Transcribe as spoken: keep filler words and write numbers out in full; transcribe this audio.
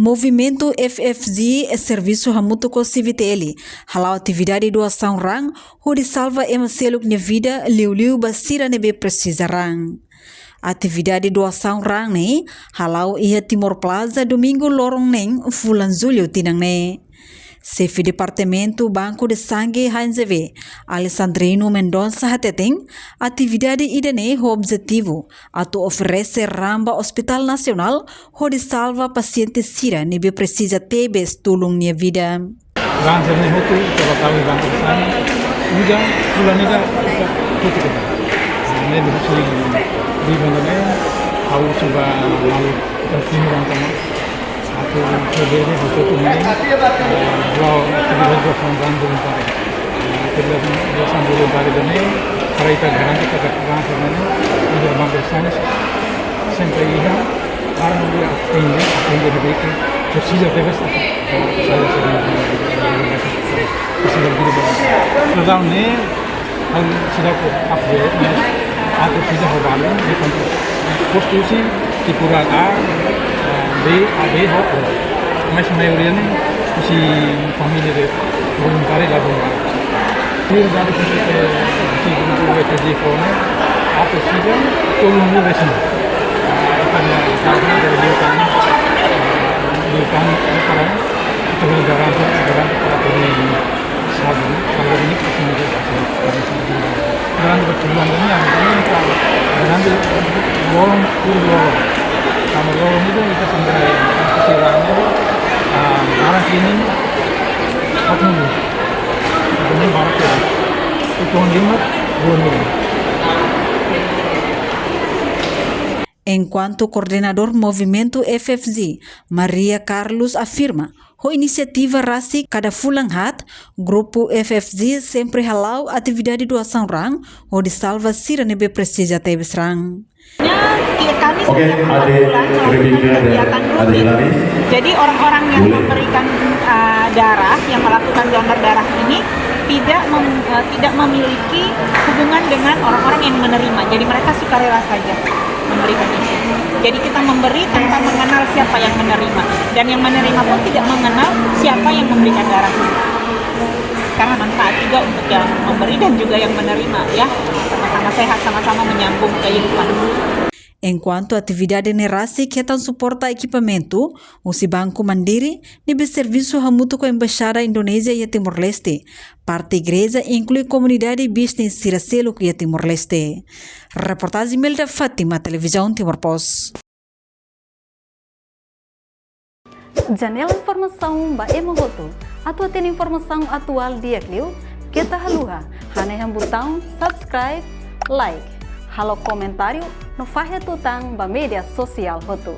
Movimentu F F G servisu hamutuk ho C V T L hala'o atividade doasaun raan hodi salva ema seluk nia vida, liuliu ba sira ne'ebé presiza raan. Atividade doasaun raan ne'e hala'o iha Timor Plaza, Domingu loron neen, fulan Jullu tinan ne'e. Xefe Departamentu Banco de Sangue H N Z V, Alessandrino Mendonça hateten, atividade ida-ne'e ho objetivu atu oferese raan ba Hospital Nasionál hodi salva pasiente sira ne'ebé presiza tebes tulun nia vida. Raan sira-ne'e hotu, ita bá tau iha banku besar ne'e, uza, fulan ida, ita hotu keta. Ne'e dulu sering di mana ne'e, ha'u sudah malu, ita sini orang sama. Atu, sudah ini, hotu tu main, eh, dua, tiga, dua, sama banku besar. Ita bilang, dua, sama banku besar ne'e, para ita garanti, ita raan sira-ne'e, uza banku besar ne'e, sempre iha, para dia atende, atende lebih ke, presiza tebes, Sira ne'e, ha'u seidauk update, mas atu seidauk halo, de tantu postu husi Tripura A, B, A B, ho pro. Mas maioria ne'e husi família de voluntáriu la voluntáriu. Prioridade ke, eh, husi grupu W T G fó ne'e, atu seidauk tolong ni resin. Karena dari liután, liután, para Itu garante, garante para kami sabi, sabi ini pasti menjadi pasti, pasti menjadi. Garante bertujuan kami, yang kami minta garante lorong, pur lorong. Sama lorong itu kita sampai kesirangan itu, ah, arah sini, satu minggu. Satu minggu baru pulang. Itu lima, dua minggu. Enkuantu koordenadór Movimentu F F G, Maria Carlos afirma, ho inisiativa rasik kada fulan haat, grupu F F G sempre hala'o atividade doasaun raan, hodi salva sira ne'ebé presiza tebes raan. Ya, ki-, kami Oke, setiap Ade bulan melakukan Rebecca dan kegiatan Ade rutin. Hilary. Jadi orang-orang yang Boleh. memberikan, uh, darah, yang melakukan donor darah ini tidak mem-, uh, tidak memiliki hubungan dengan orang-orang yang menerima. Jadi mereka sukarela saja memberikan itu. Jadi kita memberi tanpa mengenal siapa yang menerima. Dan yang menerima pun tidak mengenal siapa yang memberikan darahnya. Karena manfaat juga untuk yang memberi dan juga yang menerima, ya. Sama-sama sehat, sama-sama menyambung kehidupan. Enkuantu atividade ne'e rasik hetan suporta ekipamentu husi Banku Mandiri, ne'ebé servisu hamutuk ho Embaixada Indonézia iha Timor-Leste, parte igreja, inklui komunidade bisnis sira seluk iha Timor-Leste. Reportajen Melda Fátima, Televizaun Timor Post. Janela informasaun ba ema hotu. Atu hatene informasaun atuál di'ak liu, keta haluha hanehan butaun subscribe, like, halo komentáriu no fahe tutan ba média sosiál hotu.